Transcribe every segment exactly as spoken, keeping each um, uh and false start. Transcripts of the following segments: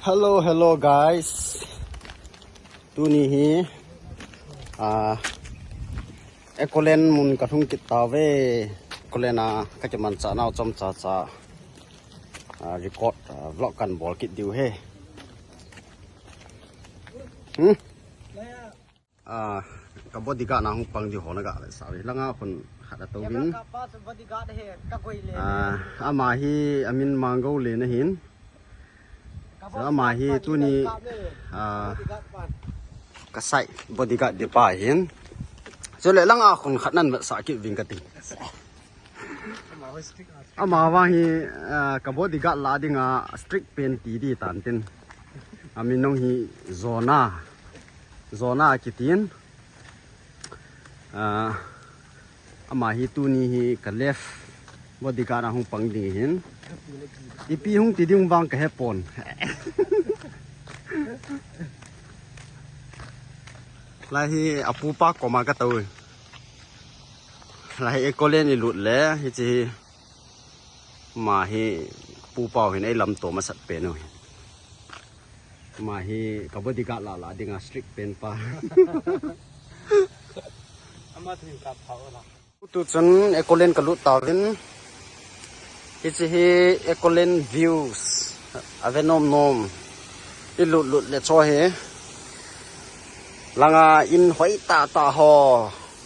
Hello, hello guys. Tuni hi ah Ecoland mun kalhung kit tauve. Ecoland a kakimanchah nau chomcha cha ah record ah vlog kan bol kit diu ahi. Hmm? Ah, ka bodyguard na hung pang di ho na ga le sa ve langa khun khat a to vin. Ka pa chu bodyguard he ka koi le. Ah, ama hi amin Mango le na hin. Ka so ama hi bodyguard tuni ka le. Ah, bodyguard pa. Ka sai bodyguard di pa hin. So le langa khun khat nan sa ki vin ka ti. Ama vang hi ah, ka bodyguard la dinga strict pen ti di tan tin. Amin nong hi Zona. Zona kitin. Ah, ama hi tuni hi ka left bodyguard a hung pang ding hin. Ipi hung ti ding vang ka he pon. Lai hi apupa koma ka tau. Lai hi Ecoland i lut le hi chi hi. Ma hi pu pau hin ei lam to masat pen u hin. Ma hi ka bodyguard la la dinga strict pen pa. Ama thin ka phau la. Tu chun Ecoland ka lut tauvin. Hichi hi Ecoland views. Ave nom nom. I lut lut le cho hi. Langa in hoi ta ta ho.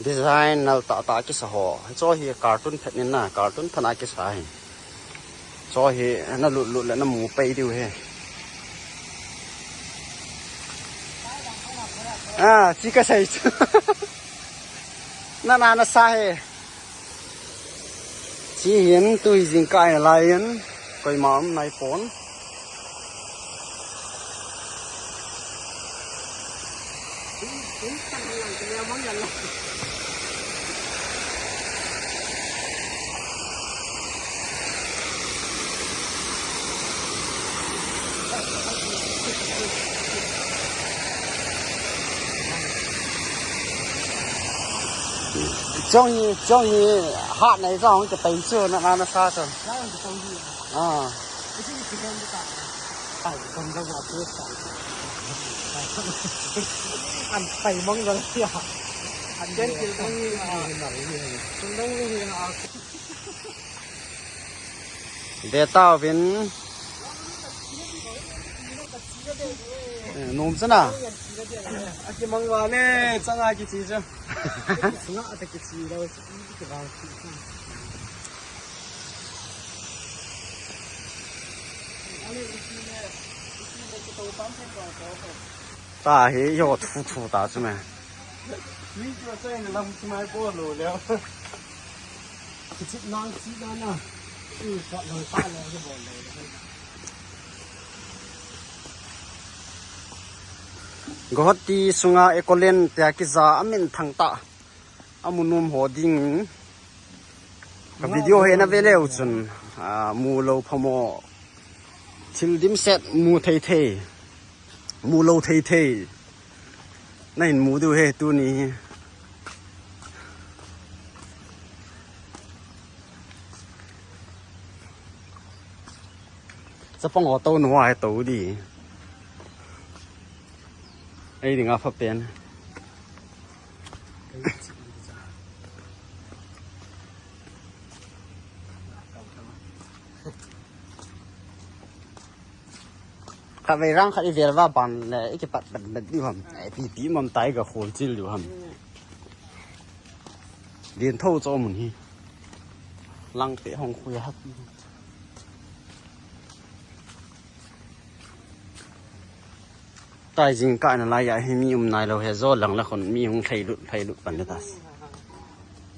Design nal ta ta kisa ho. Cho hi cartoon phet nin na, cartoon phet na kisa hi. Cho hi na lut lut le na mu pei diu hi. Ah, chi ka sai chu. Na na na sa hi. Chi hin tu hi jingkah in lai in koima um nai pon. Chong hi, chong hi, hat nei chong ka tai chu na na na sa chu. Ah. An pai mang gal ya. An den til dong ni a. Dong ni a. Ve tauvin. Eh, nom chana. Aki mang vale, changa kichi chu. Nga ata kichi lo, ki vang ki. Ta hi yo thu thu ta chu me. Mi chu sai na lam chu mai po lo le. Kichit nang chi na na. U sa lo sa lo ke bol le. Guwahati sunga Ecoland tia kija amin thang ta. Amu nom ho ding. Ka video hi na ve leu chun, ah, mu lou phamo. Thil dimset mu thei thei. Mu lou thei thei. Na hin mu diu hi tuni hi. Chapang auto nu a hi to di. Ei dinga pha pen. Khatvei rang khat i vel va ban le i kipat ban ban diu ham. Ai pi pi mam tai ka khol chil diu ham. Dien tho cho mun hi. Lang te hong khui ha pi. Tai jingkah na lai a hi mi um nai lou hi, jo lang la khun mi hung lhai lut, lhai lut pan ta.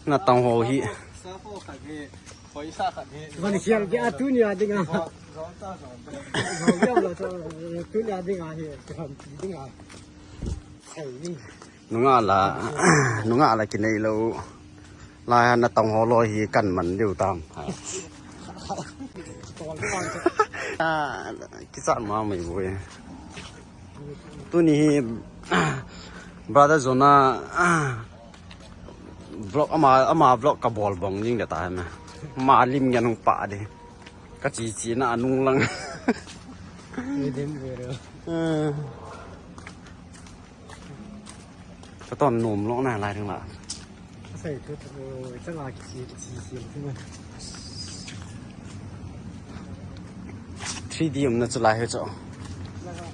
Na tang ho hi. Van sial ke a tuni a dinga. Zong ke la tuni a dinga hi, kan dinga. Nunga la, nunga la kinei lou. Lai na tang ho loi hi kan man diu tam. Ah, kichat ma mai bu e. Tuni hi brother Zona vlog ama, ama vlog ka bol bong jing de ta na. Ma lim ngen hung pa de. Ka chi chi na anung lang. Dim vero. Eh. Ka ton nom lou na lai ding la. Sai tu tu, chang a kichi, kichi, kichi, kichi. Three D umna chu lai hi chu.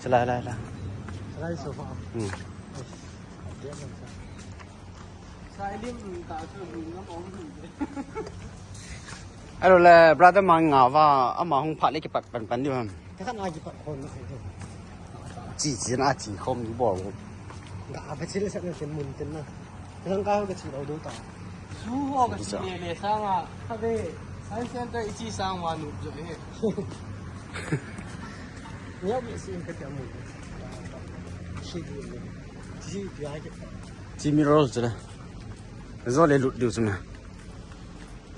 Chu lai, lai, lai. Lai so fa. Hmm. Sai lim ta chu lim na ong. Alo le, brother Mang nga va, ama hung phat le kipat pan pan diu ham. Ka khan a kipat khom na. Chi chi na chi khom ni bol. Ga ba chi le sa na ten mun ten na. Ka khan ka ka chi lo do ta. Su ho ka chi le le sa nga. Ka be. Sai sen ta i chi sang wa nu jo he. Ni ya bi si ka ta mun. Shi di ne. Chi chi ya ke. Chi mi ro chu le. Zo le lut diu chu na.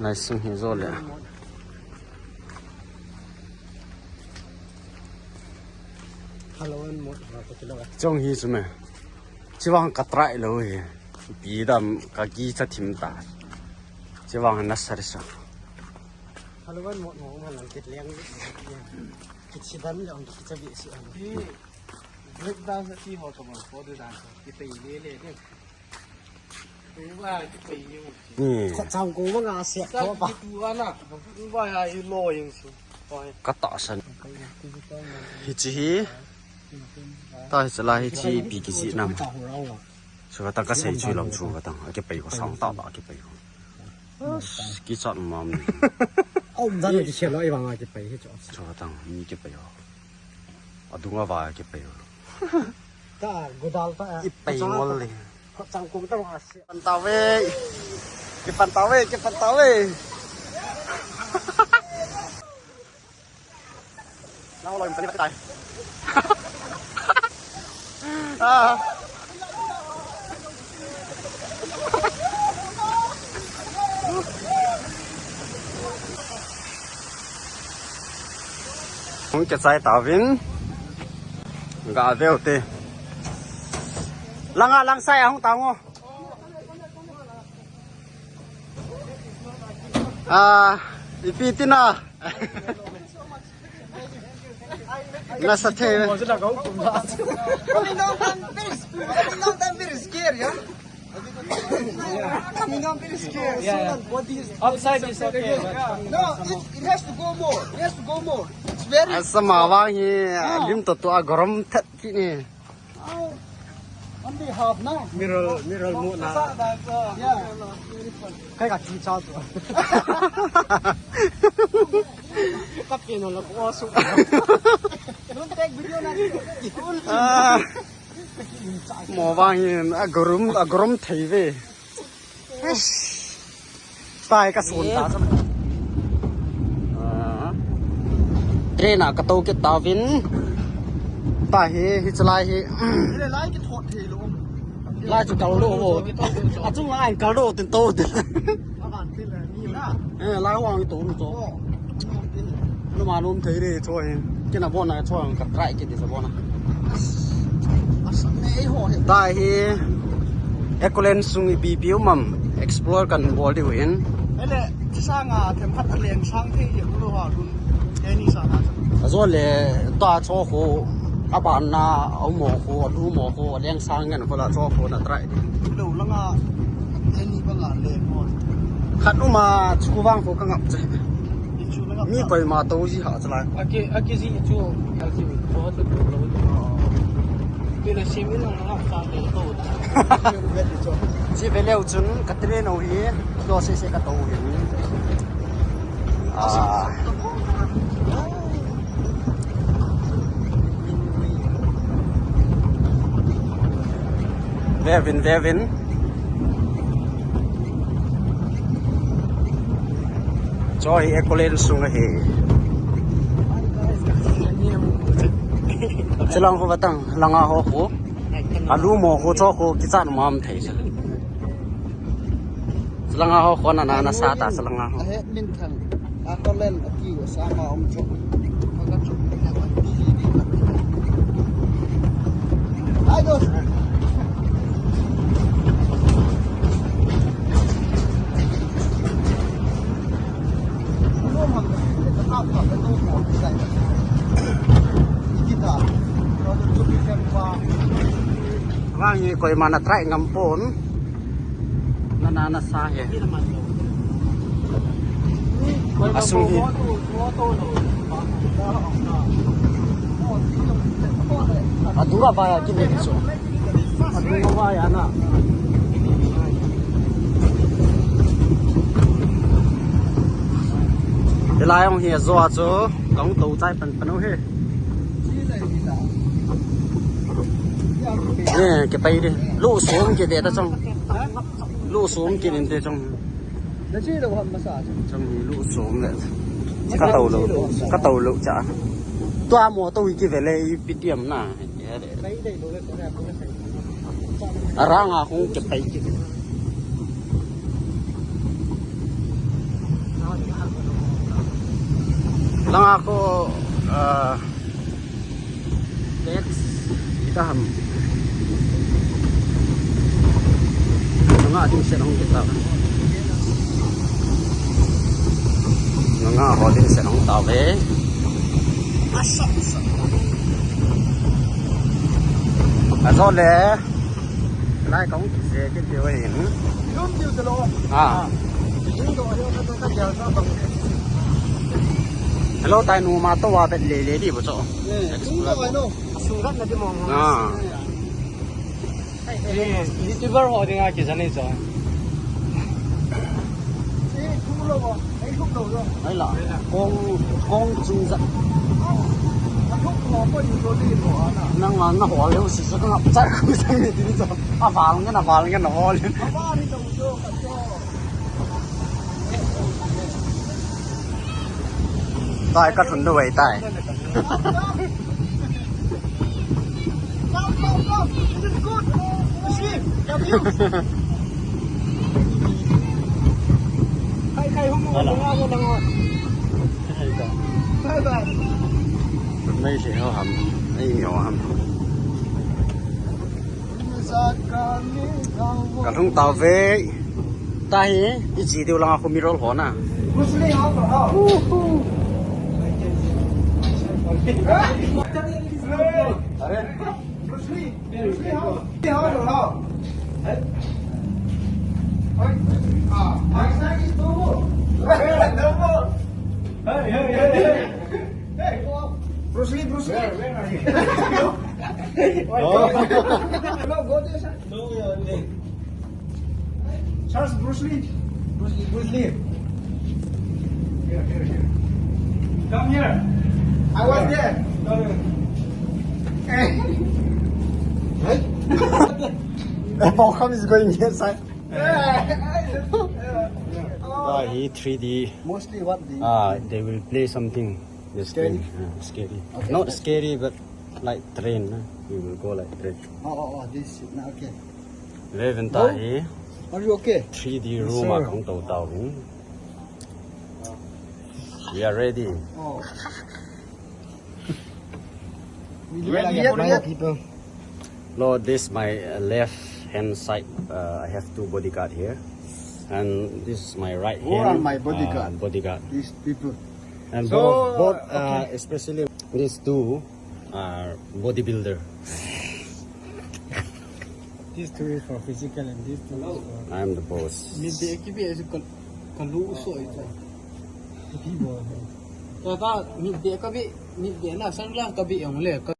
Lai sung hi zo le. Hello, and what? Chong hi chu me. Chi vang ka try lou hi. Pi dam ka gi cha thim ta. Chi vang na sa ri sa. Hello, and what? Mo ma lang kit liang. Kit si dam liang kit cha bi si ang. Break dance a chi ho ka bang, ko de dance. Ki pei le le de. Tu ba ki pei ni. Ni. Khot chang ko ma nga siap tho pa. Ki tu ana. Tu ba ya i lo yin su. Ka ta san. Hi chi hi. Ta hi chala hi chi pi ki chi nam. Chu ka ta ka sei chu lam chu ka ta. A ki pei ko sang ta ba ki pei ko. Ki chat mam. Om dan ki khelo i bang a ki pei hi chu. Chu ka ta mi ki pei ho. A dung a va ki pei ho. Ta, godal ta, eh. I pei ngol le. Chang kung ta ma se. Pan ta ve. Ki pan ta ve, ki pan ta ve. Lao lo in pan tai. Ah. Hung ke chai ta vin. Ga veu te. Langa lang sai hung ta ngo. Ah, ipi tina. Nasa the. Coming down time very, coming down time very scary, huh? Coming down very scary. Yeah, yeah. Upside is okay, but no, it, it has to go more. It has to go more. It's very. Asa mawang hi, ah, lim to to a gorom that kini. Oh, on behalf na. Miral, miral mu na. Yeah. Kai ka chi cha tu. Ka pe no la ko su. Don't take video na. Ah. Mawang hi a gorom, a gorom thei ve. Eish. Tai ka sun ta cham. Ah. Train a ka to kit ta vin. Ta hi, hi chalai hi. Ile lai ki thot thei lo. Lai chu kal lo ho. A chung lai kal lo tin to tin. A van tin le ni na. Eh, lai wang to to. Oh. Luma lum thei re cho hin. Kina bon na cho ka try kit di sa bon na. Asa nei ho he. Dai hi. Echolens sung ipi ipi um am explore kan bol diu hin. Ele, chi sanga themkhat a leng sang thei hi lo ha dun. Eni sa na. Ajo le ta cho kho a ban na a mo kho a lu mo kho a leng sang ngen kho la cho kho na try di. Lo langa eni banga leng ho. Khat um a chu vang kho ka ngap che. Mi koi ma to ji ha chalai. Aki, aki ji chu, aki ji ko to lo. Ki la sim in na ha sa de to. Si ve leu chun ka train o hi, do se se ka to hi. Ah. Vevin, vevin. Cho hi Echolens sung ahi. Chilang ho vatang, langa ho kho. Alu mo kho cho kho kichat mam thei sa. Chilang ho kho na na na sa ta chilang ho. Ahe min thang. Echolens a ki wa sa ma um cho. Ka ka cho. Hai dos. Vang hi koima na try ngam pon. Na na na sa he. Asung hi. Adura baya kin ni so. Adura baya na. Hilai hung hi ajo a chu kong to chai pan pan u he. Eh, ke pai di. Lu sum ke de ta chong. Lu sum ke nin te chong. Na chi lo ham masa. Chong ni lu sum le. Ka to lo. Ka to lo cha. Tua mo to hi ki ve le i pi tiam na. Arang a hung ke pai ki. Langa ko, ah, text kita ham. Langa ding se hung kita. Langa ho ding se hung ta ve. Asa, asa. Ajo le. Lai kong kise kit diu ahin. Lum diu talo. Ah. Lum diu ahin ka to ka dial sa bang. Hello, tai nu ma to wa bet le le di bo cho. Eh, lum diu ahin. Sungat na di mo. Ah. Eh, YouTuber ho ding a kisa ni cho. Ai la, kong, kong chung ja. Nang a na hol leu si sa ka ngap cha ka mi sang ni ti ni cha. A val ngan, a val ngan, a hol. Tai ka thun duai tai. Come, come, come. This is good. Sleep. Come you. Kai, kai, hum, hum, hum, hum, hum. Bye, bye. Nei se ho ham. Nei mi ho ham. Ka lhung tau ve. Ta hi, i chi diu langa khu mirror ho na. Bruce Lee, how to how? Are? Bruce Lee, Bruce Lee, how? How to how? Ah, my side is no more. No more. Hey, hey, hey, hey. Hey, go up. Bruce Lee, Bruce Lee. Where, where are you? No, go there, sir. No, we are there. Charles, Bruce Lee. Bruce Lee, Bruce Lee. Here, here, here. Come here. I was there. Come here. Hey. How come is going inside? Yeah, yeah, yeah. Ah, he three D. Mostly what they Ah, they will play something. The scary? Screen. Yeah, scary. Okay, not okay. Scary, but like train. Huh? We will go like train. Oh, oh, oh, this. No, okay. Raven Go. Tahi. Are you okay? Three D Yes, room sir. Akong tau. We are ready. Oh. We look Ready like yet? Many people. Lord, this my uh, left hand side. Uh, I have two bodyguard here, and this is my right Who hand. Are my bodyguard? Uh, bodyguard. These people. And so, both, both uh, okay. Especially these two are bodybuilder. These two is for physical and these two is for. I am the boss. Midday ki bhi aise kal kalu so ita. Ki bol hai. Kaka midday ka bhi midday na sunglass ka bhi ang le.